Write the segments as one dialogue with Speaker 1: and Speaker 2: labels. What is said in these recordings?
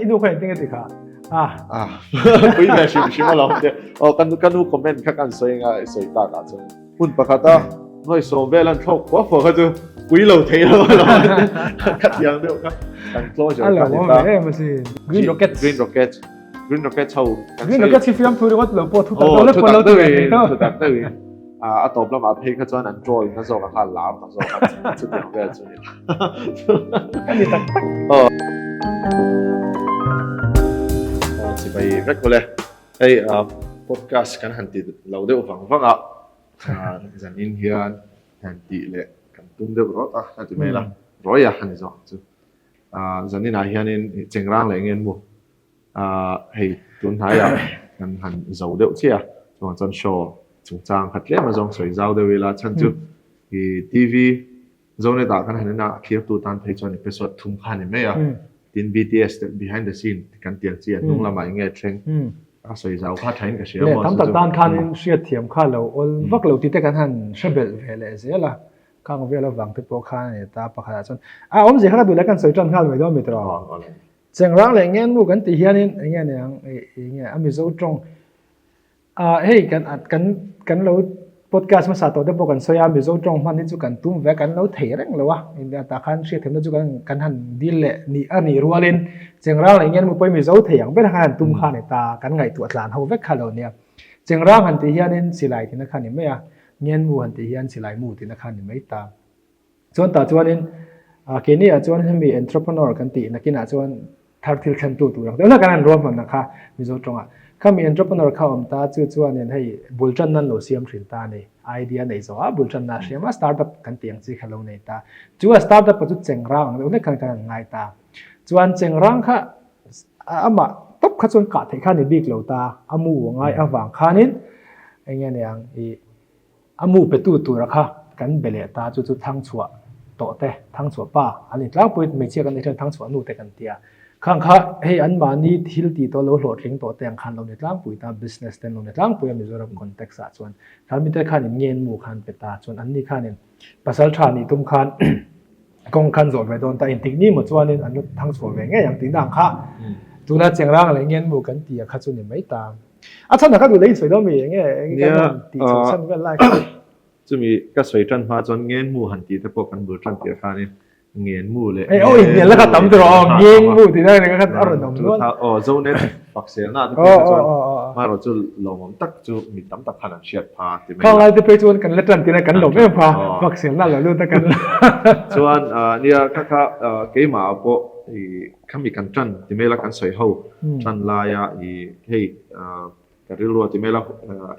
Speaker 1: I nu kha engtin nge ti kha? Ah.
Speaker 2: Ah. Pui ve hrim hrim alawm te. Aw kan ka nu comment kha kan sawi anga i sawi tak ah chuan hun pakhat a nuai sawm vel an thlawk fua fua kha chu pui lo thei lo alawm te. Kha tiang deuh kha kan closure
Speaker 1: kha ni ta. Green Rockets.
Speaker 2: Green Rockets. Green Rockets ho
Speaker 1: kan Green Rockets hi fiamthu ringawt lo pawh thu tak deuh lek pawh lo ti ve thei
Speaker 2: tho. Thu tak deuhin a tawp lamah phei kha chuan an troll na zawk a kha lar ta zawk a chutiang vel chu ni.
Speaker 1: A ni tak tak.
Speaker 2: Aw. Aw chibai vek ule. Hei podcast kan han ti lo deuh vang vang a zanin hian han tih leh kan tum deuh rawt a a ti mai la. Rawih a ni zawk ang chu. Zaninah hianin chengrang leh ngen mu hei tun hnaiah kan han zo deuh chiah a, chuvang chuan show chungchang kha tlem azawng sawi zau deuh ila chhan chu i TV Zonet ah kan han en a, a thlir tu tan phei chuan episode thum kha a ni mai a, tin BTS te behind the scene kan ti ang chi a hnung lamah eng nge thleng a sawi zau kha thain ka hria
Speaker 1: maw chu chu. Tam tak tan khanin hriatthiam kha lo awl vak lo tih te kan han hre belh ve leh zel a. Khang vel avang te pawh khan a ni ta pakhat ah chuan a awmzia kha ka duh leh kan sawi tan nghal mai dawn mi tawh. Chengrang leh Ngenmu kan tih hianin eng nge niang eng nge a Mizo tawng ah hei kan kan kan lo podcast hmasa tawh te pawh kan sawi a Mizo tawng hman hi chu kan tum ve a kan lo thei reng lo a tah khan hriat theihna chu kan kan han dil leh nih a nih rualin Chengrang leh Ngenmu pawh hi Mizo thei ang ber khan han tum kha a ni ta kan ngaihtuah tlan ho vek kha lo nia. Chengrang han tih hianin silai tihna kha a ni mai a. Ngenmu han tih hian silai mu tihna kha a ni mai ta. Chuan tah chuanin keini ah chuan hemi entrepreneur kan tih nakinah chuan thar thil thlentu tur ang deuh hlek an han ruahmanna kha Mizo tawngah. Khami entrepreneur kha awm ta chu chuanin hei bul tanna an lo siam thin ta a ni. Idea nei zawh a bul tanna a hriam a startup kan tih ang chi kha lo nei ta. Chu a startup ah chu chengrang ang deuh hlek khan kan han ngai ta. Chuan chengrang kha amah tawp kha chuan kah theih kha a ni bik lo ta, a mu a ngai avang khanin eng nge niang ih a mu petu tura kha kan be leh ta chu chu thangchhuah tawh te thangchhuah pa an ni tlangpui hmeichhia kan nih hian thangchhuah nu te kan tia khang kha hei anmahni thil tih tawh lo hlawhtling tawh te ang khan lo ni tlangpui ta business te an lo ni tlangpui a Mizoram context ah chuan khan mite khanin ngen mu khan pe ta chuan anni khanin pasal tha nih tum khan Kawng khan zawh ve dawn ta intik ni maw chuanin an la thang chhuah ve ngei ang tihna ang kha tuna Chengrang leh Ngenmu kan tih a kha chu ni mai ta. A chhan a kha duh leh insawi dawn mi eng nge eng nge kan han tih chhoh chhan vel lai kha.
Speaker 2: Chumi ka sawi tan hma chuan Ngenmu han tih te pawh kan bul tan tirh khanin Ngenmu leh
Speaker 1: Hei aw inhnial la kha tam tur aw Ngenmu tih na kha a rawn awm nual.
Speaker 2: Aw Zonet Fakselna te phei kha chuan hmarawh chu lawmawm tak chu mi tam tak khan an hriat pha ti mai
Speaker 1: la. Khanglai te phei chuan kan la tan tina kan lawm em pha Fakselna lo lut a kan la.
Speaker 2: Chuan nia kha kha keimah ah pawh i khami kan tan ti mai la kan sawi ho tan laia i hei ka rilru a ti mai la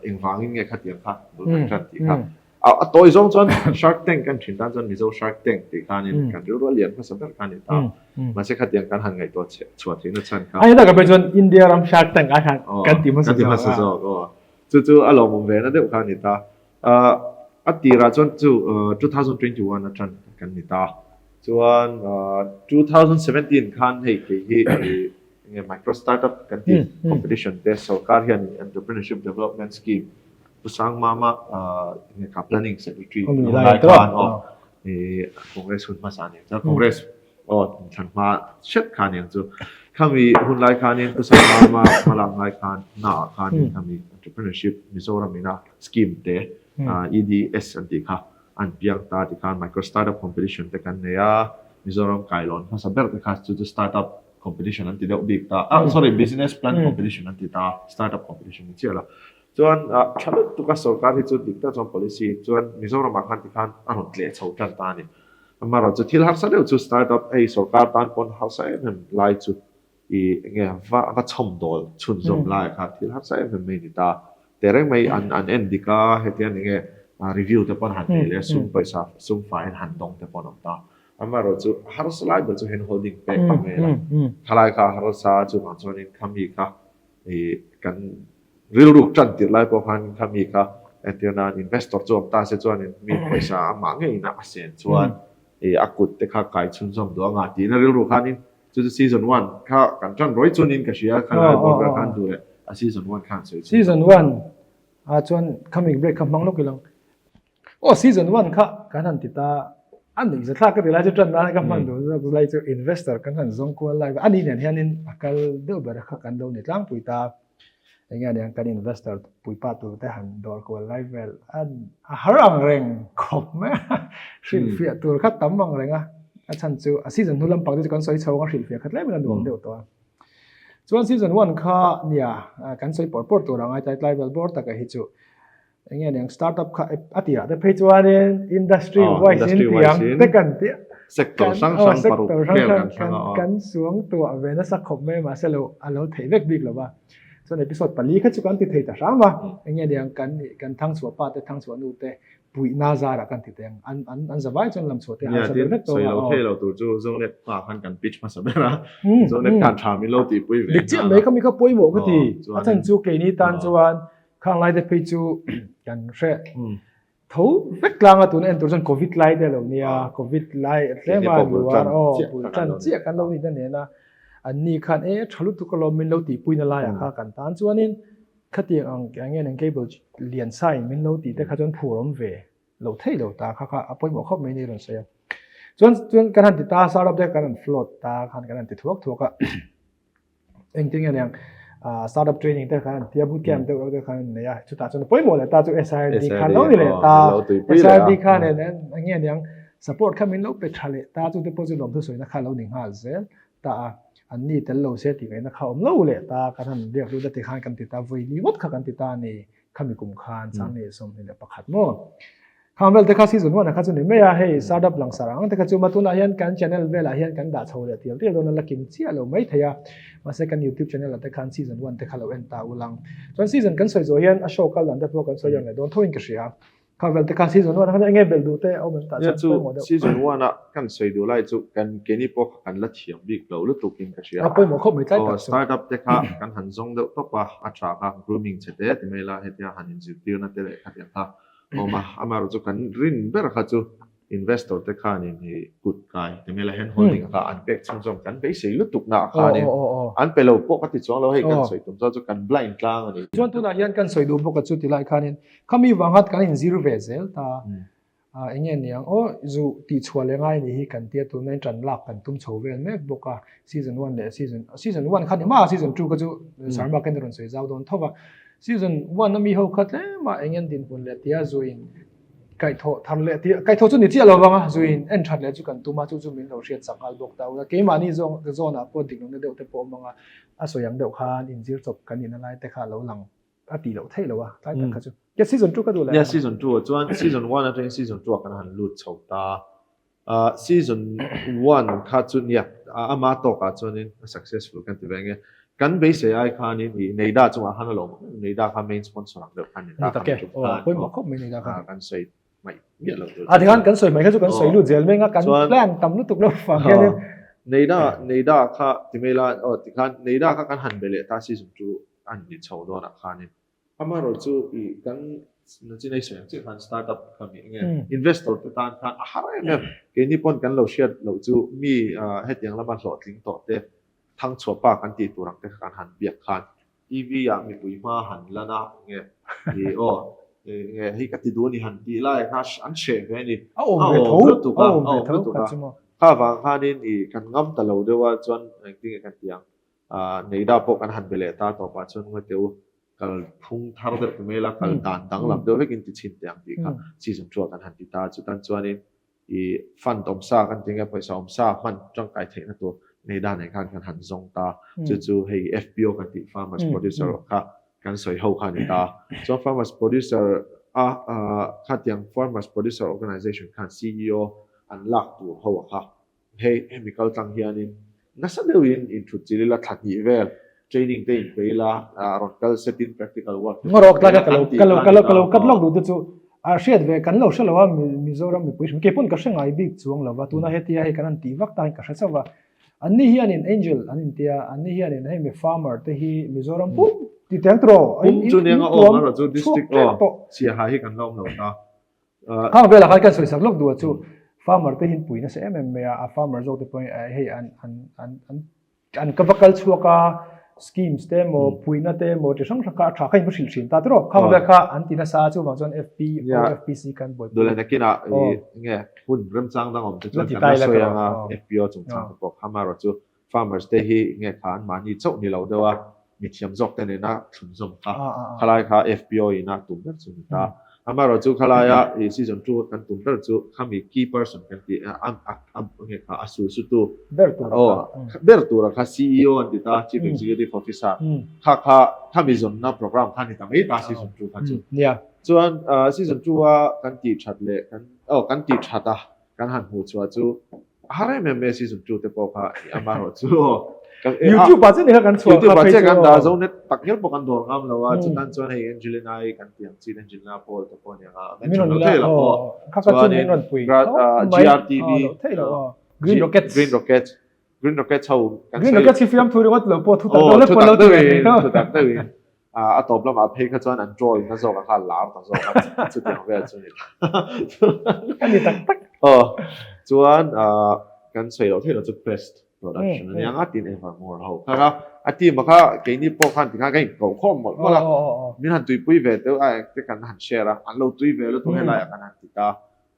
Speaker 2: engvangin nge khatiang kha bul kan tan tih kha A tawi zawng chuan Shark Tank kan thin tan chuan Mizo Shark Tank tih khanin kan rilru a lian hmasa ber kha a ni ta. Mahse khatiang kan han ngaihtuah chhuah theihna chhan
Speaker 1: kha. A ni tak a chuan India ram Shark Tank ah khan kan ti hmasa
Speaker 2: zawk. Kan ti hmasa zawk aw. Chu chu a lawmawm ve na deuh kha a ni ta. A tirah chuan chu 2021 atang kan ni ta. Chuan 2017 khan hei kei hi enge micro startup kan tih competition te sorkar hian entrepreneurship development scheme Pu Sangmama enge ka planning secretary lai khan aw Congress hun hmasa aniang chu Congress aw thlan hma hret kha aniang chu khami hun lai khanin Pu Sangmama hmalak ngai khan hna ah khanin khami entrepreneurship Mizoram ina scheme te EDS an tih kha an piang ta ti khan micro startup competition te kan nei a Mizoram kailawn hmasa ber te kha chu chu startup competition an ti deuh bik ta ah sorry business plan competition an ti ta startup competition ni chiah la Chuan tha lutuk a sorkar hi chu dik tak chuan policy chuan Mizoram ah khan tikhan a rawn tleh chho tan ta a ni. Amaherawhchu chu thil harsa deuh chu startup hei sorkar tan pawn harsa em em lai chu i enge va va chhawm dawl chhunzawm lai kha thil harsa em em mai a ni ta. Tehreng mai an an en dik a hetiang enge review te pawn han nei leh sum pawisa sum faiin han dawng te pawn awm ta. Amaherawhchu chu harsa lai ber chu hand holding pek ang mai a la. Thalai kha harsa chuvang chuanin khami kha i kan rilruk tan tirh lai pawh khan khami kha entir nan investor chu awm ta se chuanin mi pawisa amah ngeiin a sen chuan i a kut te kha kai chhunzawm duh anga tiin a rilru khanin chu chu season one kha kan tan rawih chuanin ka hria kha lai bawk ber khan duh leh a season one khan sawi
Speaker 1: chhunzawm Season one ah chuan khami break kha hmang lawk ilang. Aw season one kha kan han ti ta. A nuih zathlak ka ti lai chu tan nan ka hman duh zawk lai chu investor kan han zawng kual lai a ni nen hianin a kal deuh ber kha kan lo ni tlangpui ta. Enge aniang kan investor puipa tur te han dawr kual lai vel a a har ang reng khawp mai a, hrilhfiah tur kha tam ang reng a, a chhan chu a season hnu lampang te chu kan sawi chho ang a hrilhfiah kha tlem in a nuam deuh tawh a. Chuan season one kha nia kan sawi pawr pawr tur a ngai tlai tlai vel bawr taka hi chu Enge niang startup kha a tirah te phei chuanin industry wise in tiang te kan ti
Speaker 2: sector hrang hrang paruk vel kan
Speaker 1: thlang a kan suang tuah ve nasa khawp mai mahse lo a lo theih vek bik lo va chuan episode pali kha chu kan ti thei ta hram a enge niang kan kan thangchhuah pa te thangchhuah nu te puihna zarah kan ti teh ang an an an zavai chuan lam chhuah te
Speaker 2: a sa vek tawh a sawi lo thei lo tur chu Zonet pa khan kan pitch hmasa ber a Zonet khan tha min lo tihpui ve
Speaker 1: dik chiah mai kha mi kha pawimawh ka ti a chhan chu keini tan chuan Khang lai te phei chu kan hre tho vek tlang a tuna en tur chuan covid lai te lo nia covid lai tlem a luar aw bul tan chiah kan lo ni na nena an ni khan e tha lutuk alawm min lo tih pui na lai ah kha kan tan chuanin khatiang ang eng nge nang cable lian sa in min lo tih te kha chuan phur awm ve lo thei lo ta kha kha a pawimawh khawp mai ni rawn sawi a chuan chuan kan han ti ta startup te kan han float ta khan kan han ti thuak thuak a Engtin nge niang startup training te khan an tia boot camp deuh te khan an nei a chutah chuan pawimawh leh ta chu SIRD khan lo ni leh ta SIRD khan eng nge niang support kha min lo pe tha leh ta chu te pawh chu lawmthu sawina kha lo ni nghal zel ta a an ni tel lo se tih ngaihna kha awm lo leh ta kan han biak lut a ti khan kan ti ta vawi li ngawt kha kan ti ta a ni Khami kum khan 2021 maw? Khang vel te kha season 1 ah kha chu ni mai a, hei startup langsar ang te kha chu ma tunah hian kan channel velah hian kan dah chho leh tial tial dawn a la kim chiah lo mai thei a, mahse kan youtube channel ah te khan season 1 te kha lo en ta ulang. Chuan season kan sawi zawh hian a show kal dan te pawh kan sawi ang leh dawn tho in ka hria. Khang vel te kha season 1 ah khan enge belh duh te a awm em tah
Speaker 2: chuan pawimawh deuh. Season 1 a kan sawi duh lai chu kan keini pawh kha kan la thiam bik lo lutuk in ka hria.
Speaker 1: A pawimawh khawp mai tlai tak
Speaker 2: chu. Startup te kha kan han zawng deuh tawp a, a tha kha grooming che te ti mai la hetia han inzirtirna te leh khatiang kha a awm a, amaherawh chu kan rin ber kha chu investor te khanin i kut kai ti mai la hand holding kha an pek chhunzawm kan beisei lutuk naah khanin an pe lo pawh ka ti chuang lo hei kan sawi tum chuan chu kan blind tlang a ni.
Speaker 1: Chuan tunah hian kan sawi duh bawk a chu ti lai khanin khami vanghat kan inzir ve zel ta. Ah eng nge niang aw zu tih chhuah leh ngai nih hi kan tia tuna in tan lak kan tum chho vel mek bawk a season one leh season season one kha ni mah a season two kha chu Sarma khan a rawn sawi zau dawn tho va season one a mi ho kha tlem a eng en dinhmun leh tia zu in kaihthawh thar leh tia kaihthawh chu ni chiah lo vang a zu in en that leh chu kan tum a chu chu min lo hriat chak nghal bawk ta ula keimahni zawng zawn ah pawh dik lohna deuh te pawh awm ang a a sawi ang deuh khan inzir chawp kan nihna lai te kha a lo lang a tih loh theih lo a tlai tak kha chu ya season 2 ka duh
Speaker 2: leh ya season 2 ah chuan season 1 atangin season 2 ah kan han lut chho ta uh, season 1 kha chu nia ama tawkah chuanin a successful kan ti ve nge kan beisei ai khanin i neida chungah khan a lo neida kha main sponsor ang deuh khan ni ta
Speaker 1: kha pawimawh khawp mai neida kha
Speaker 2: kan sawi mai miah lo
Speaker 1: tur a tikhan kan sawi mai kha chu kan sawi lut zel mai a kan plan tam lutuk lo fang hianin
Speaker 2: neida neida kha ti mai la aw tikhan neida kha kan han be leh ta season 2 an ni chho dawnah khanin amaherawh chu i kan nachin ei sawi ang chiah khan startup kha mi enge investor te tan khan a har em em keini pawn kan lo hriat loh chu mi hetiang lama hlawhtling tawh te thangchhuah pa kan tih tur ang te kha kan han biak khan TV ah mipui hma han lan a enge i aw enge hei ka ti duh a ni han tih lai kha an hreh ve a ni
Speaker 1: a awm ve tho lutuk a a awm ve lutuk a
Speaker 2: kha vang khanin i kan ngam ta lo deuh a chuan engtin nge kan ti ang Neida pawh kan han be leh ta tawpah chuan ngawi teh u, kal phung thar deuh ti mai la, kal dan danglam deuh vekin ti chhin teh ang tih kha season two ah kan han ti ta. Chutan chuanin i fund awm sa kan ti nge pawisa awm sa hman tangkai theihna tur Neida nen khan kan han zawng ta. Chu chu hei FPO kan tih Farmers Producer kha kan sawi ho kha a ni ta. Chuan Farmers Producer a khatiang Farmers Producer Organization khan CEO an lak tur ho a kha Hei hemi kal tlang hianin nasa deuhin inthut chil ila thla hnih vel training te inpe ila rawn kal set in practical work te
Speaker 1: Ngawrawk tlaka ka lo ka lo ka lo ka lo kat lawk duh te chu a hriat ve kan lo hre lo a Mizoram mipui hrim kei pawn ka hre ngai bik chuang lo va tuna hetia hei kan han tih vak ta hian ka hre chauh va anni hianin angel an intia anni hianin hei mi farmer te hi Mizoram pum ti teng tawh
Speaker 2: pum chu nia awm a chu district aw Siaha hi kan la awm lo ta
Speaker 1: Khang velah khan kan sawi sak lawk duh a chu farmer te hian pui nasa em em mai a, a farmer zawk te pawhin hei an an an an an ka va kal chhuak a schemes te emaw puihna te emaw chi hrang hrang kha a tha kha in va hrilh thin ta tiraw khang vel kha an ti nasa a chuvang chuan FPO FPC khan buaipui
Speaker 2: Dawleh nakinah i nge hun remchang dang awm te chuan kan la sawi anga FPO chungchang te pawh kha amaherawh chu farmers te hi nge kha an mahni chauh ni lo deuh a mithiam zawk te nena thlunzawm kha khalai kha FPO in a tum ber chu ni ta. Amaherawh chu khalaia i season 2 kan tum ber chu khami key person kan tih a nge kha a sulsutu
Speaker 1: ber tura
Speaker 2: kha ber tura kha CEO an ti ta Chief Executive Officer kha kha khami zawnna program kha ni ta mai ta season 2 kha chu. Chuan season 2 a kan tih that leh kan aw kan tih that a kan han hmuh chhuah chu a har em em e season 2 te pawh kha amaherawh chu
Speaker 1: YouTube ah che ni kha kan chhuah
Speaker 2: YouTube ah che kan dah zo net tak ngial pawh kan dawr ngam lo a chutan chuan hei Angelina i kan tih ang chin Angelina Paul te pawh nia
Speaker 1: mention lo thei lo pawh kha kha chu min rawn pui
Speaker 2: GRTV
Speaker 1: Green Rockets
Speaker 2: Green Rockets Green Rockets ho
Speaker 1: kan Green Rockets hi fiam thu ringawt lo pawh thu tak deuh lek pawh lo
Speaker 2: ti thu tak deuhin a tawp lamah phei kha chuan an drawing na zawk a kha lar ta zawk a chutiang vel chu ni
Speaker 1: a ni tak tak
Speaker 2: aw chuan kan sawi loh theih loh chu crest production a nia nga tin evermore ho kha kha a team a kha keini pawh khan tikhan kan inkoh khawm mawlh mawlh a min han tuipui ve deuh a te kan han share a an lo tui ve lutuk helaiah kan han ti ta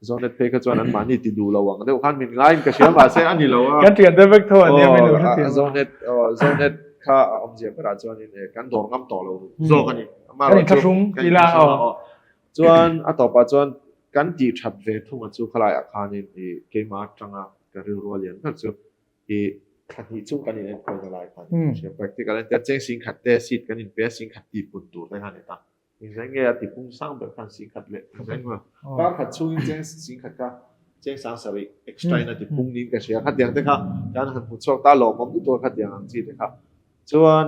Speaker 2: Zonet phei kha chuan anmahni ti duh lo ang deuh khan min ngaiin ka hria mahse a ni lo a.
Speaker 1: Kan thian te vek tho a nia min lo hre thiam
Speaker 2: a. Zonet Zonet kha a awmzia berah chuanin kan dawr ngam tawh lo zawk a ni.
Speaker 1: Kan inthlahrung ila aw.
Speaker 2: Chuan a tawpah chuan kan tih that ve thung a chu khalaiah khanin i keimah atanga ka rilru a lian ber chu i thla hnih chung kan in enkawlna lai khan practical entir cheng singkhat te seat kan inpe a singkhat tih pun tur te kha a ni ta. Engzai nge a tipung sang ber khan singkhat leh engzai nge kar khat chhungin cheng singkhat kha cheng sang sarih extra in a tipung niin ka hria khatiang te kha kan han hmu chhuak ta lawmawm lutuk a khatiang ang chi te kha chuan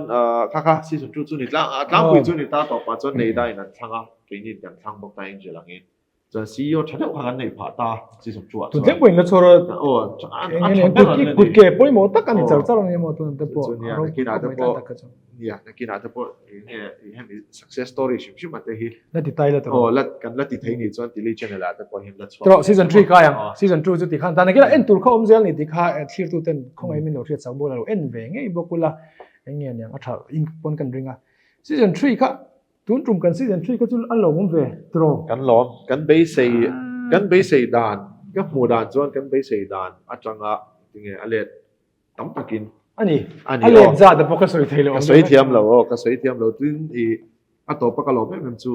Speaker 2: kha kha season 2 chu ni tlang a tlangpui chu ni ta tawpah chuan Neida in an thlang a keini in kan thlang bawk ta Angel angin Chuan CEO tha deuh kha kan neih phah ta season 2 ah
Speaker 1: chuan. Tun thleng pawhin la chhuar a.
Speaker 2: Aw, a tha ber an la ni.
Speaker 1: Kut ke pawimawh tak a ni char char a ni maw tun te pawh.
Speaker 2: Chu nia, nakinah te pawh, nia, nakinah te pawh enge hemi success story hrim hrim a te hi.
Speaker 1: La ti tai la
Speaker 2: tawh. Aw, la kan la ti thei ni chuan Tili channel ah te pawh hian la chhuak.
Speaker 1: Tawh season 3 kai ang. Season 2 chu ti khan ta nakinah en tur kha awm zel ni ti kha thlir tu ten khawngaih min lo hriat sak bawk la lo en ve ngei bawk ula enge niang a tha in pawn kan ring a. Season 3 kha Tun tum kan season 3 kha chu a lawm ve tiraw?
Speaker 2: Kan lawm, kan beisei, kan beisei dan, ka hmuh dan chuan kan beisei dan atanga tinge a let tam takin
Speaker 1: A ni, a let zat a pawh ka sawi thei lo.
Speaker 2: Ka sawi thiam lo aw, ka sawi thiam lo. Tin i a tawpa ka lawm em em chu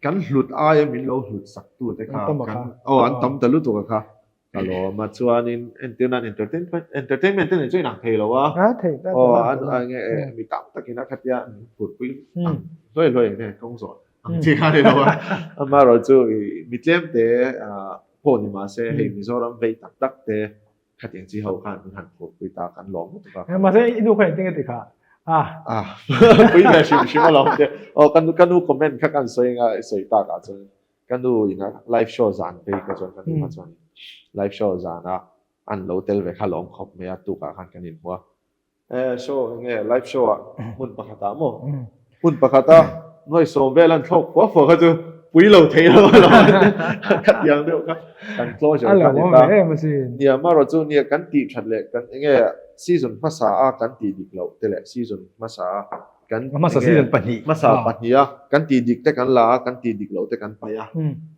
Speaker 2: kan hlut aia min lo hlut sak tu te kha kan aw an tam ta lutuk a kha. Ka lawm a chuanin entir nan entertainment entertainment te nen chuan inang thei lo a.
Speaker 1: A thei ta.
Speaker 2: Aw an a nge mi tam takin a khatia min phurpui ang hluai hluai nge kawng zawh ang chi kha ni lo a. Amaherawh chu i mi tlem te pawh ni mahse hei Mizoram vei tak tak te khatiang chi ho khan min han phurpui ta kan lawm lutuk
Speaker 1: a. Mahse i nu khan engtin nge ti kha?
Speaker 2: A. A pui ve hrim hrim alawm te. Aw ka nu ka nu comment kha kan sawi anga i sawi tak ah chuan Ka nu in a live show zan phei kha chuan ka nu kha chuan live show zan a an lo tel ve kha lawm khawp mai a tuk ah khan kan inhmu a. E show enge live show ah hmun pakhat ah maw hmun pakhat a nuai sawm vel an thlawk fua fua kha chu pui lo thei lo a lo khatiang deuh kha kan closure
Speaker 1: kha ni ta.
Speaker 2: Nia marawh chu nia kan tih that leh kan enge season hmasa a kan tih dik loh te leh season hmasa a
Speaker 1: kan hmasa season pahnih
Speaker 2: hmasa pahnih a kan tih dik te kan la a kan tih dik loh te kan paih a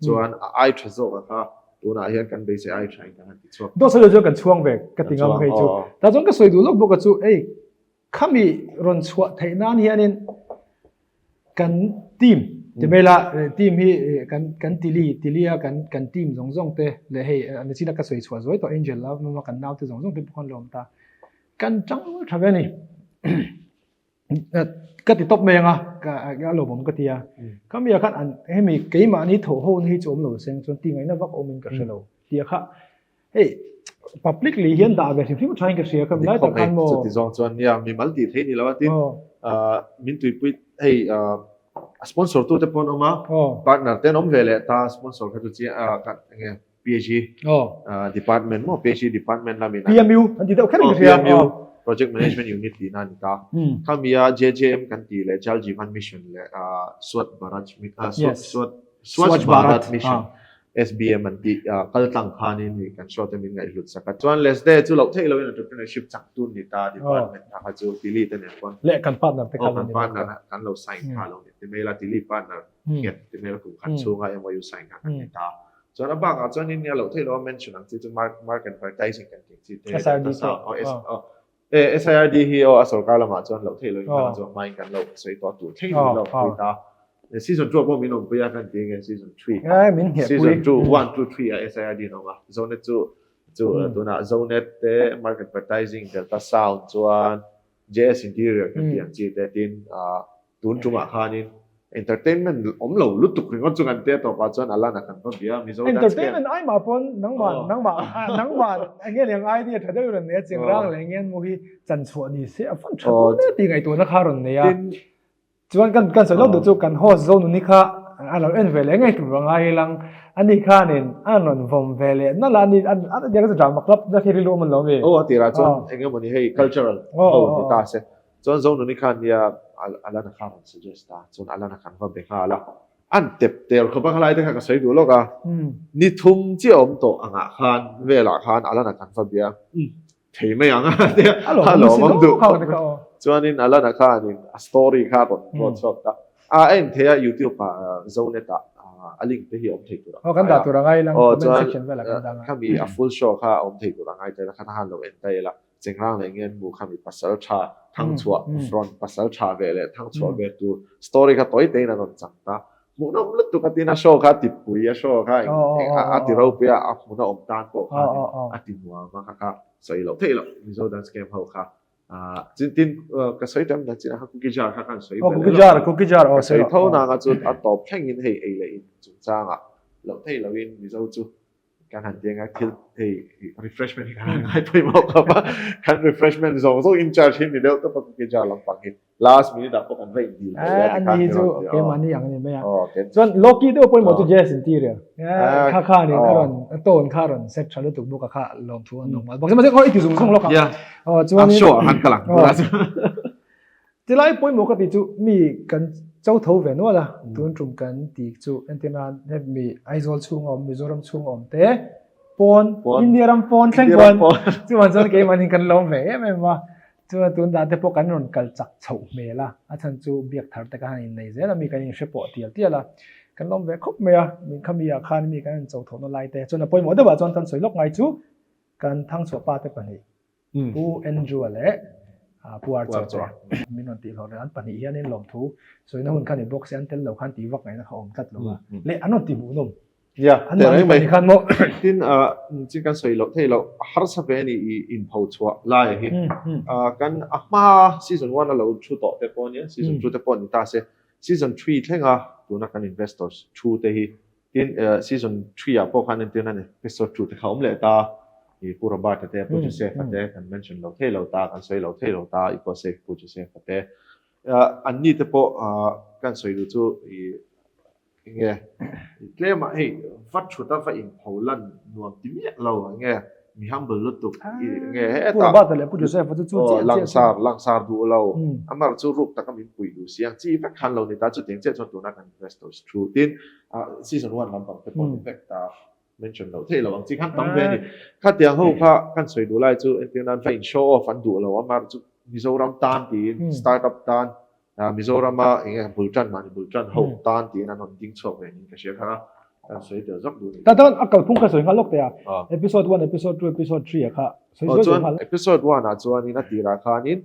Speaker 2: chuan a ai tha zawk a kha tunah hian kan beisei ai tha in kan han ti chhuak
Speaker 1: dawt sawi chuan kan chhuang ve ka ti ngam hei chu ta chuan ka sawi duh lawk bawk a chu ei khami rawn chhuah theih nan hianin kan team ti mai la team hi kan kan tili tilia kan kan team zawng zawng te leh hei ani china ka sawi chhuah zuai tawh angel la mama kan nau te zawng zawng te pawh khan lawm ta kan tang tha ve ni ka ti tawp mai anga ka a lawmawm ka ti a khami ah khan an hemi keimahni thawh ho na hi chu awm lo seng chuan ti ngaihna vak awmin ka hre lo tia kha hei publicly hian dah ve hrim hrim thain ka hria khami lai tak khan maw
Speaker 2: chuti zawng chuan nia mi mal tih theih ni lo a tin min tuipui hei a sponsor tu te pawh an awm a partner te an awm ve leh ta sponsor kha chu chiang ka enge PhD department maw PhD department lamin
Speaker 1: PMU an ti deuh kher in ka hria
Speaker 2: PMU Project Management Unit tihna a ni ta khami a JJM kan tih leh Jal Jeevan Mission leh Swachh Bharat Swachh Bharat Mission. SBM an tih kal tlang khanin hei kan show te min ngaihhlut sak a. Chuan Lesde chu loh theih loin entrepreneurship chak tun ni ta department kha kha chu Tili te nen pawn
Speaker 1: Leh kan partner te kha
Speaker 2: lo ni bawk a. Kan lo sign kha lo ni ti mai la Tili partner nghet ti mai la kum khat chhunga MOU sign kha kan ni ta. Chuan a bakah chuan in nia loh theih loh a mention ang chi chu mark advertising kan tih chi te
Speaker 1: SRD te
Speaker 2: E SIRD hi aw a sorkar lamah chuan loh theih loin khan chuan hmain kan lo sawi tawh tur thleng in lo pui ta. Season 2 pawh min awm pui a kan ti nge season 3.
Speaker 1: Eh min ngheh
Speaker 2: pui. Season 2 1 2 3 a SIRD an awm a. Zonet chu chu tunah Zonet te Mark Advertising Delta Sound chuan JS Interior kan tih ang chi te tin Tun tumah khanin entertainment awm lo lutuk ringawt chu kan tia tawpah chuan Alana kan va bia Mizo dance camp.
Speaker 1: Entertainment ai mah pawn nangmah nangmah nangmah enge leng idea tha deuh rawn nei a cheng rang leh ngen mu hi chan chhuah ni se a fan tha dawn e tih ngaihtuahna kha rawn nei a. Chuan kan kan sawi lawk duh chu kan host Zonuni kha a lo en ve leh ngei tur a ngai ilang ani khanin a rawn vawm ve leh nalh a ani a tia ka chu drama club na khi rilru awm an lo mi.
Speaker 2: Aw a tirah chuan engemawni hei cultural ho ni ta se Chuan Zonuni khan nia Alana kha rawn suggest a, chuan Alana khan va be nghal a. An tep tel khawp a, khalai te kha ka sawi duh lawk a. Ni thum chiah awm tawh angah khan velah khan Alana khan va bia, umm thei mai ang a tia, a lawm ang duh khawp mai. Chuanin Alana khanin a story kha a rawn rawn chhuak ta. A en thei a YouTube ah Zonet ah a link te hi a awm thei tur
Speaker 1: a ngai a. Aw kan dah tur a ngai lang, comment section velah kan dah ang a.
Speaker 2: Khami a full show kha a awm thei tur a ngai ta ila, khan han lo en ta ila. Chengrang leh ngen mu kha mi pasal tha thang chhuah rawn pasal tha ve leh thang chhuah ve tur story kha tawi tein a rawn chang ta. Hmuhnawm lutuk a tin a show kha a ti pui a show kha a ti ropui a a hmun a awm tan pawh khan a ti nuam a kha kha sawi loh theih loh Mizo dance camp ho kha tin tin ka sawi tam dan chin a kha cookie jar kha kan sawi
Speaker 1: ve leh lo cookie jar
Speaker 2: ka sawi tho nanga chu a tawp thlengin hei ei leh in chungchangah loh theih lohin Mizo chu Kan han ti anga thil hei refreshment hi kan han ngai pawimawh khawp a, kan refreshment zawng zawng in charge hi ni deuh tawp a cookie jar lampang hi last minute ah pawh kan va in dil
Speaker 1: thei a tikhan ni chu keimahni ang a ni mai a. Chuan Loki deuh pawimawh chu Jazz interior kha khanin a rawn a tone kha a rawn set tha lutuk bawk a kha lawmthu an awm nghal bawk. Mahse khaw i ti zung zung lawk ang. Aw chuanin
Speaker 2: show ah khan ka lang tur a.
Speaker 1: Tilai pawimawh ka tih chu mi kan cho tho ve nual a, tun tum kan tih chu entir nan hemi Aizawl chhunga awm, Mizoram chhunga awm te pawn, India ram pawn thleng pawn chuan chuan keimahni kan lawm ve em em a, chuan tun dan te pawh kan rawn kal chak chhoh hmel a, a chhan chu biak thar te kha han innei zel a, mi kan inhre pawh tial tial a, kan lawm ve khawp mai a, min khami ah khan mi kan incho thawhna lai te chuan a pawimawh deuhah chuan kan sawi lawk ngai chu kan thangchhuah pa te pahnih Pu Andrew-a leh Pu Archie te min rawn tih hlawh reng an pahnih hianin lawmthu sawina hun kha ni bawk se an tel lo khan tih vak ngaihna kha awm tlat lo a leh an rawn ti hmuhnawm
Speaker 2: Yeah,
Speaker 1: an mahni pahnih khan maw
Speaker 2: tin chin kan sawi loh theih loh harsa ve ani i inpho chhuah lai hi kan a hma season 1 a lo thu tawh te pawh ania season 2 te pawh ni ta se season 3 thlenga tuna kan investors thu te hi Tin, season 3 ah pawh khan entir nan episode 2 te kha awm leh ta, i Pu Robert-a te, Pu Joseph-a te kan mention lo thei lo ta, kan sawi lo thei lo ta, i pawh Pu Joseph-a te. Anni te pawh kan sawi duh chu i enge tlemah hei va thut a va inpho lan nuam ti miah lo enge mi humble lutuk i enge
Speaker 1: hetah Pu Robert-a leh Pu Joseph-a chu chu chiah
Speaker 2: chiah langsar langsar duh lo amar chu ruk taka min puih duh si ang chi vek khan lo ni ta chutiang chiah chuan tuna kan investors thu tin Season 1 lampang te pawh ni vek ta mention loh theih lo ang chi khan tam ve a ni. Khatiang ho kha kan sawi duh lai chu entir nan va in show off an duh lo a mar chu Mizoram tan tiin start up tan Mizorama eng nge bul tan mahni bul tan ho tan tiin an rawn ding chhuak ve niin ka hria kha a kan sawi tel zawk duh a ni.
Speaker 1: Tah chuan a kalphung kha sawi nghal lawk teh a episode 1 episode 2 episode 3 ah kha sawi
Speaker 2: zuai zuai nghal. Episode 1 ah chuanin a tirah khanin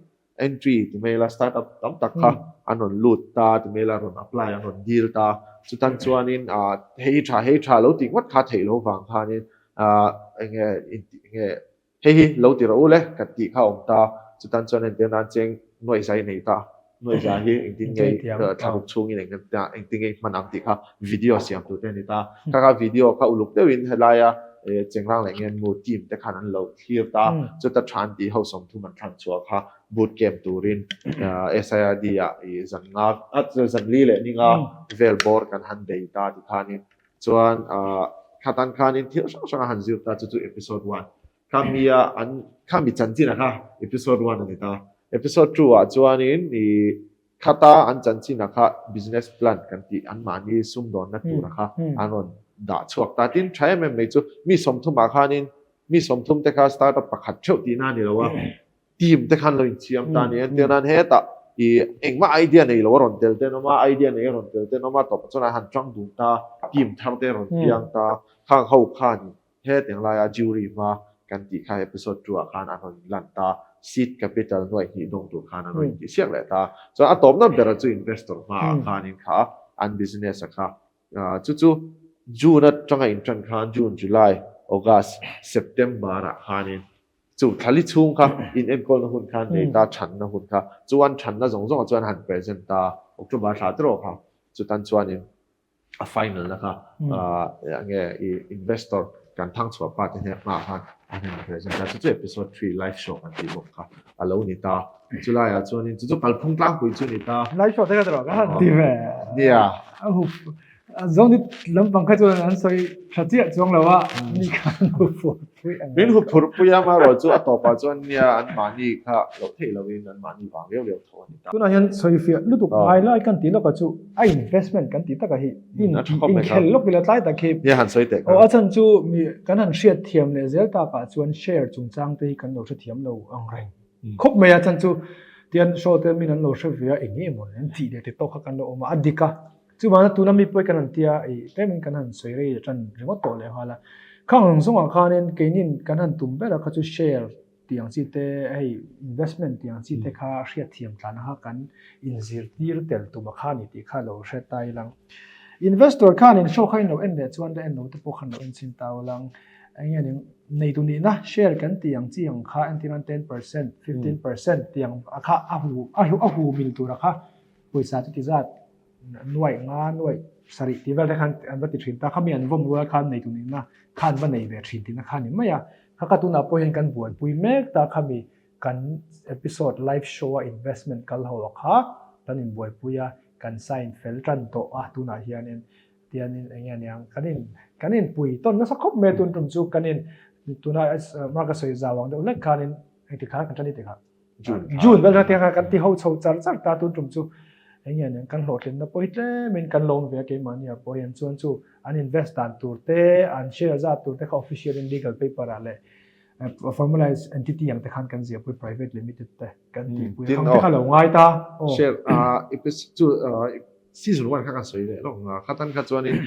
Speaker 2: Entry ti mai ila startup tam tak kha an rawn lut ta ti mai ila rawn apply an rawn dil ta chutan chuanin ah hei tha hei tha lo tih ngawt kha theih loh vang khanin ah enge enge hei hi lo ti rawh u le kan tih kha a awm ta chutan chuan entir nan cheng nuaih zai nei ta nuaih zai hi engtin nge thlaruk chhungin engtin nge i hman ang tih kha video siam tur te a ni ta kha kha video kha uluk deuhin helaia Chengrang leh Ngenmu team te khan an lo thlir ta chuta than tih ho sawmthum an thlan chhuah kha boot camp turin SIRD ah i zan nga zan li leh ni nga vel bawr kan han bei ta ti khanin chuan khatan khanin thil hrang hrang a han zir ta chu chu episode 1 khami a an khami chanchin a kha episode 1 a ni ta episode 2 ah chuanin i Khata an chanchin a kha business plan kan tih anmahni sumdawnna tur a kha an rawn dah chhuak ta. Tin, tha em em mai chu mi sawmthumah khanin mi sawmthum te kha startup pakhat theuh tihna a ni lo a, team te khan lo insiam ta a ni. Entir nan hetah i engmah idea nei lo a rawn tel te an awm a, idea nei a rawn tel te an awm a, tawpah chuan an han tang dun ta, team thar te a rawn piang ta, khang ho khan Hetiang laia jury hma kan tih kha episode 2 ah khan an rawn inlan ta, seed capital nuaih hnih dawng tur khan an rawn intih siak leh ta. Chuan a tawpna bera chu investor hmaah khanin kha an business a kha chu chu June atanga intan khan June, July, August, September ah khanin chu thlali chhung kha in enkawlna hun kha an nei ta, thanna hun kha chuan thanna zawng zawngah chuan an han present ta, October thla te rawh kha chutan chuanin a final na kha nge i investor kan thang chhuah pa te hnek hma khan an han present a chu chu episode 3 live show kan tih bawk kha a lo ni ta chulai ah chuanin chu chu kalphung tlangpui chu ni ta
Speaker 1: live show te kha tawh ka han ti ve
Speaker 2: nia
Speaker 1: a hup zoni lampang kha chuan an sawi tha chiah chuang lo a mi khan hu phur pui
Speaker 2: ang min hu phur pui a ma ro chu a tawpah chuan nia an mahni kha lo thei lovin an mahni vang riau riau tho a ni ta
Speaker 1: tunah hian sawi fiah lutuk ngai lai kan ti lawk a chu a investment kan tih takah hi inkhel lawk ila tlai tak hi
Speaker 2: Nia han sawi teh
Speaker 1: kha. Aw a chhan chu mi kan han hriat thiam leh zel takah chuan share chungchang te hi kan lo hrethiam lo ang reng khawp mai a chhan chu tian show te min an lo hre ve a eng nge maw an tih leh ti tawk kha kan lo awm a a dik a chuvanga tuna mi pawh kan han tia i tlemin kan han sawi rei tan ringawt tawh leh nghal a khang ang zawngah khanin keinin kan han tum ber a kha chu share tih ang chi te hei investment tih ang chi te kha hriatthiam tlana kha kan inzirtir tel tum a kha ni tih kha lo hre ta ilang. Investor khanin show kha in lo en leh chuan la en lo te pawh khan lo en chhin ta ulang. Eng nge ning neitu nihna share kan tih ang chi ang kha entirnan 10%, 15% tih ang a kha a hu a hu a hu mil tur a kha pawisa chu ti zat nuaih nga nuaih sarih tih vel te khan an va ti thin ta khami an vawm rual khan neitu nihna kha an va nei ve thin tihna kha a ni mai a. Kha ka tunah pawh hian kan buaipui mek ta khami kan episode live show a investment kal ho a kha kan inbuaipui a, kan sign fel tan tawh a tunah hianin tianin eng nge aniang kan in kan inpui tawn nasa khawp mai a tun tum chu kan in tuna mark a sawi zau ang deuh hlek khanin engtik khan kan tan i tikah
Speaker 2: June
Speaker 1: June vel kha tiang kha kan ti ho chho char char ta tun tum chu eng nge aniang kan hlawhtlinna pawh hi tlemin kan lawm ve a keimahni ah pawh hian chuan chu an invest dan tur te an share zat tur te kha official in legal paper ah leh formalized entity ang te khan kan ziahpui private limited te kan tihpui a khang te kha lo ngai ta
Speaker 2: aw share chu season 1 kha kan sawi leh lawk nga khatan kha chuanin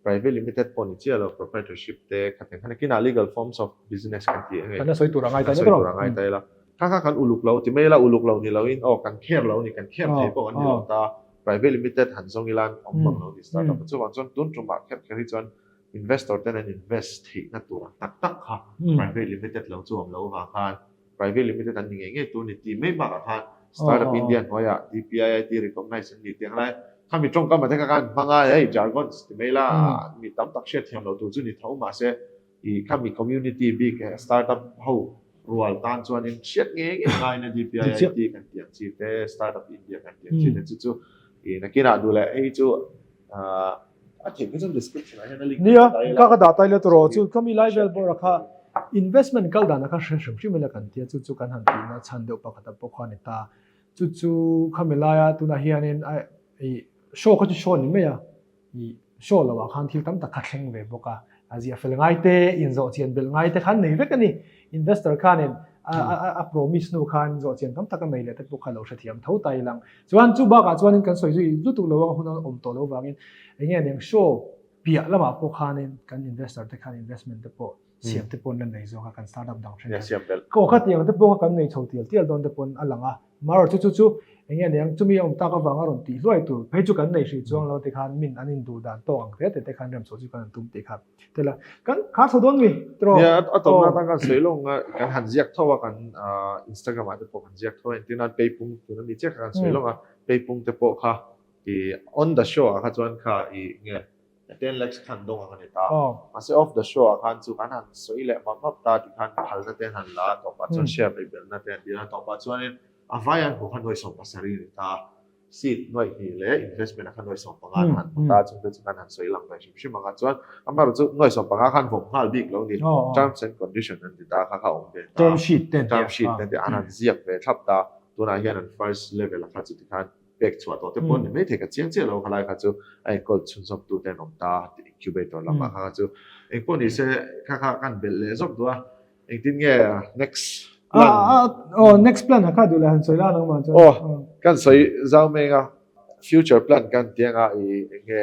Speaker 2: Private limited pawh ni chiah lo, proprietorship te kha theng khan kinah legal forms of business kan ti enge.
Speaker 1: Kan la sawi tur a ngai
Speaker 2: ta nia
Speaker 1: tawh.
Speaker 2: Kan sawi tur a ngai ta ila. Kha kha kan uluk lo ti mai ila, uluk lo ni loin aw kan care lo ni, kan care thei pawh kan ni lo ta. Private limited han zawng ila an awm bang lo ni startup a. Chuvang chuan tun tumah kher kher hi chuan investor ten an invest theihna tur ang tak tak kha private limited lo chu awm lo avang khan Private limited an ni ngei ngei tur ni tih mai bakah khan Startup India hnuaiah DPIIT recognize an ni tih ang lai khami tawngkam ah te kha khan hmang a hei jargons ti mai la mi tam tak hriat thiam loh tur chu ni tho mahse ih khami community bik startup ho rual tan chuanin hriat ngei ngei ngaiin a DPIIT kan tih ang chi te Startup India kan tih ang chi te chu chu ih nakinah duh leh hei chu A theih phei chuan description ah hian a link
Speaker 1: Nia, ka ka dah tai let rawh chu khami lai vel bawr a kha investment kal dan a kha hre hrim hrim ila kan tia chu chu kan han tihna chhan deuh pakhat a pawh kha a ni ta. Chu chu khami laia tunah hianin a i show kha chu show a ni mai a, i show loh ah khan thil tam tak kha thleng ve bawk a, a ziah fel ngai te, inzawh chian belh ngai te khan nei vek a ni. Investor khanin a a promise hnu khan zawh chian tam tak a nei leh te pawh kha lo hrethiam tho ta ilang. Chuan chu bakah chuanin kan sawi zui lutuk lo a hun a awm tawh lo vangin eng nge aniang show piah lamah pawh khanin kan investor te khan investment te pawh siam te pawh an la nei zawk a kan startup dang then khan aw khatiang te pawh kha kan nei chho tial tial dawn te pawn a lang a marawh chu chu chu eng nge aniang chumi a awm tak avanga rawn tih hluai tur phei chu kan nei hrih chuang lo ti khan min an induh dan tawk ang te te khan rem chho chu kan han tum tih kha Tela kan kha chho dawn mi tro.
Speaker 2: Nia a tawpna atan kan sawi lawng a kan han ziak tho a kan Instagram ah te pawh kan ziak tho a entir nan peipung tuna mi chiah kha kan sawi lawng a peipung te pawh kha i on the show ah kha chuan kha i nge 10 lakhs khan dawng ang a ni ta mahse off the show ah khan chu kan han sawi leh map map ta tikhan phalna te an han la a tawpah chuan share peih belhna te an dil a tawpah chuanin a vai an hmuh kha nuai 70 a ni ta. Seat nuaih hnih leh investment a kha nuaih 15 an han hmu ta, chungte chu kan han sawi lang ve hrim hrim ang a, chuan amaherawh chu nuaih 15 khan vawm nghal bik lo ni, terms and condition an ti ta kha kha a awm ve ta,
Speaker 1: Term sheet te an ti a,
Speaker 2: term sheet te an ti a, an han ziak ve thlap ta, tunah hian an first level a kha chuti khan. pek chhuah tawh te pawh ni mai thei ka chiang chiah lo khalai kha chu a enkawl chhunzawm tu te an awm ta incubator lamah kha kha chu engpawh ni se kha kha kan belh leh zawk duh a engtin nge next
Speaker 1: plan oh next plan a kha duh leh han sawi la nangmah chuan
Speaker 2: oh kan sawi zau meng a future plan kan tiang a i enge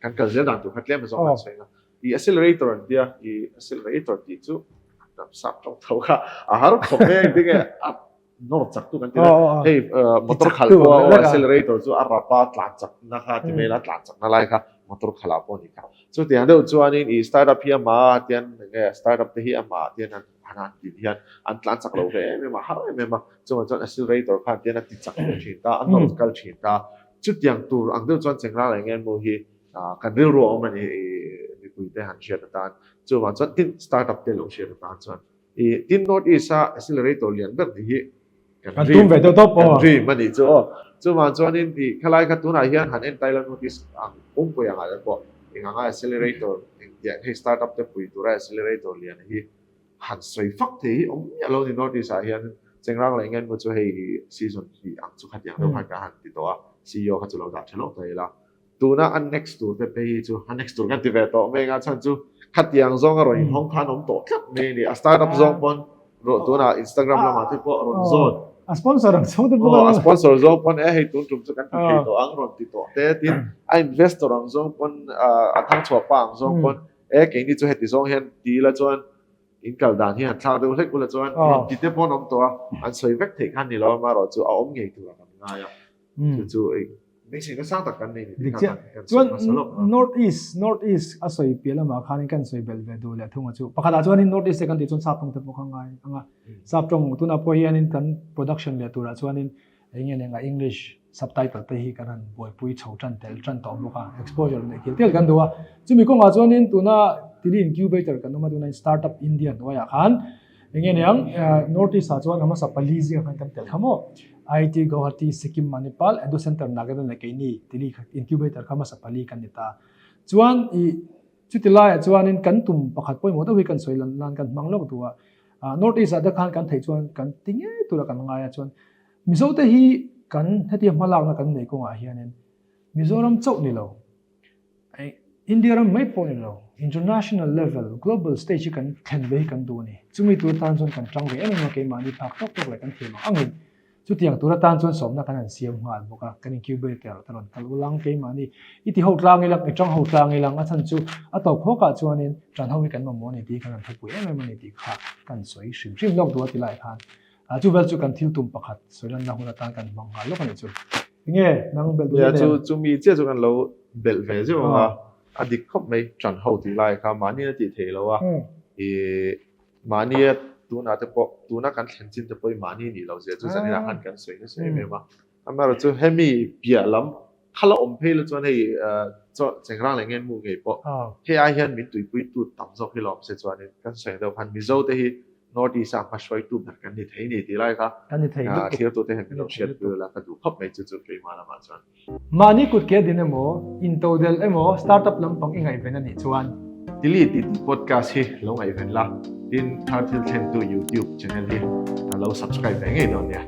Speaker 2: kan kal zel dan tur kha tlem zawng kan sawi a i accelerator an tia i accelerator tih chu sap tawng tho kha a har khawp mai engtin nge a nawr chak tu kan ti a hei motor khalh pawh a accelerator chu a rap a tlan chak na kha ti mai la tlan chak na lai kha motor khalh ah pawh a ni kha chutiang deuh chuanin i startup hi amah tian enge startup te hi amah tian an han han tin hian an tlan chak lo ve em em a har em em a chungah chuan accelerator khan tian a ti chak leh thin ta a nawr kal thin ta chutiang tur ang deuh chuan chengrang leh ngenmu hi kan rilru a awm a ni i mipui te han hriat atan chuvang chuan tin startup te lo hriat atan chuan I tin North East a accelerator lian ber tih hi
Speaker 1: kan dream ve deuh tawp
Speaker 2: kan dream a nih chu aw. Chuvang chuanin i khalai kha tunah hian han en taila North East ang pumpui angah te pawh eng anga accelerator engtiang hei startup te pui tura accelerator lian hi han sawi fak thei hi awm miah lo ni North East ah hian Chengrang leh Ngenmu chu hei season hi ang chu khatiang deuh khan ka han ti tawh a CEO kha chu lo dah tha lawk ta ila. Tuna a next tur te phei hi chu a next tur kan ti ve tawh mai a chhan chu khatiang zawng a rawn inhawng khan awm tawh tlat mai a ni. A startup zawng pawn rawh tunah Instagram lamah te pawh a rawn zawn.
Speaker 1: A sponsor ang zawng te pawh.
Speaker 2: A sponsor zawng pawn e hei tun tum chu kan ti thei tawh ang rawn ti tawh te tin a investor ang zawng pawn a thangchhuah pa ang zawng pawn e keini chu heti zawng hian ti ila chuan in kal dan hi han thlak deuh hlek ula chuan rawn ti te pawn awm tawh a an sawi vek theih khan ni lo amaherawh chu a awm ngei tur a kan ngai a. Chu chu Beiseina sang tak kan nei ni
Speaker 1: tih kha kan sawi hmasa lawk a. North East, North East a sawi piah lamah khanin kan sawi belh ve duh leh thung a chu. Pakhatah chuanin North East te kan tih chuan sap tawng te pawh kha ngai ang a. Sap tawng tunah pawh hianin kan production leh turah chuanin eng nge eng a English subtitle te hi kan han buaipui chho tan tel tan tawh bawk a. Exposure neih kil tel kan duh a. Chumi kawngah chuanin tuna Tili Incubator kan awm a tuna Startup India hnuaiah khan eng nge niang North East ah chuan a hmasa pali zingah khan kan tel kha maw. IIT Guwahati, Sikkim Manipal, Edu Center Nagaland leh keini Tili Incubator kha hmasa pali kan ni ta. Chuan i chuti laiah chuanin kan tum pakhat pawimawh deuh hi kan sawi lan nan kan hmang lawk duh a. North East ah te khan kan theih chuan kan ti ngei tura kan ngai a chuan Mizo te hi kan hetia hmalakna kan nei kawngah hianin Mizoram chauh ni lo India ram mai pawh ni lo, international level, global stage hi kan thlen ve hi kan duh a ni. Chumi tur atan chuan kan tang ve em em a, keimahni phak tawk tawk leh kan thiam ang angin chutiang tur atan chuan sawmna kan han siam nghal bawk a, kan incubator te rawn kal ul ang, keimahni i ti ho tlang ilang, i tang ho tlang ilang, a chhan chu a tawp hawkah chuanin tan ho hi kan mamawh a ni tih hi kan han thupui em em a ni tih kha kan sawi hrim hrim lawk duh a ti lai khan. Chu vel chu kan thil tum pakhat sawi lanna hun atan kan hmang nghal lawk a nih chu. Enge nang belh duh
Speaker 2: Nia chu chumi chiah chu kan lo belh ve zeuh ang a, a dik khawp mai ṭan ho tih lai kha mahni a tih theih lo a, i mahni a tunah te pawh tuna kan thlen chin te pawh hi mahni nih loh zia chu zaninah khan kan sawi nasa em em a, amaherawh chu hemi piah lam kha la awm phei la chuan hei chaw chengrang leh ngenmu ngei pawh hei ai hian min tuipuitu tam zawk hi lawm se chuanin kan sawi deuh khan Mizo te hi North East a hmahruaitu ber kan ni thei ni tih lai kha
Speaker 1: kan ni thei lutuk
Speaker 2: thirtute hian min lo hriat pui ula ka duh khawp mai chu chu keimah lamah chuan.
Speaker 1: Mahni kut ke din emaw, intodelh emaw startup lampang i ngaihven a nih chuan.
Speaker 2: Tili tih podcast hi lo ngaihven la, tin thar thil thlentu YouTube channel hi lo subscribe ve ngei dawn nia.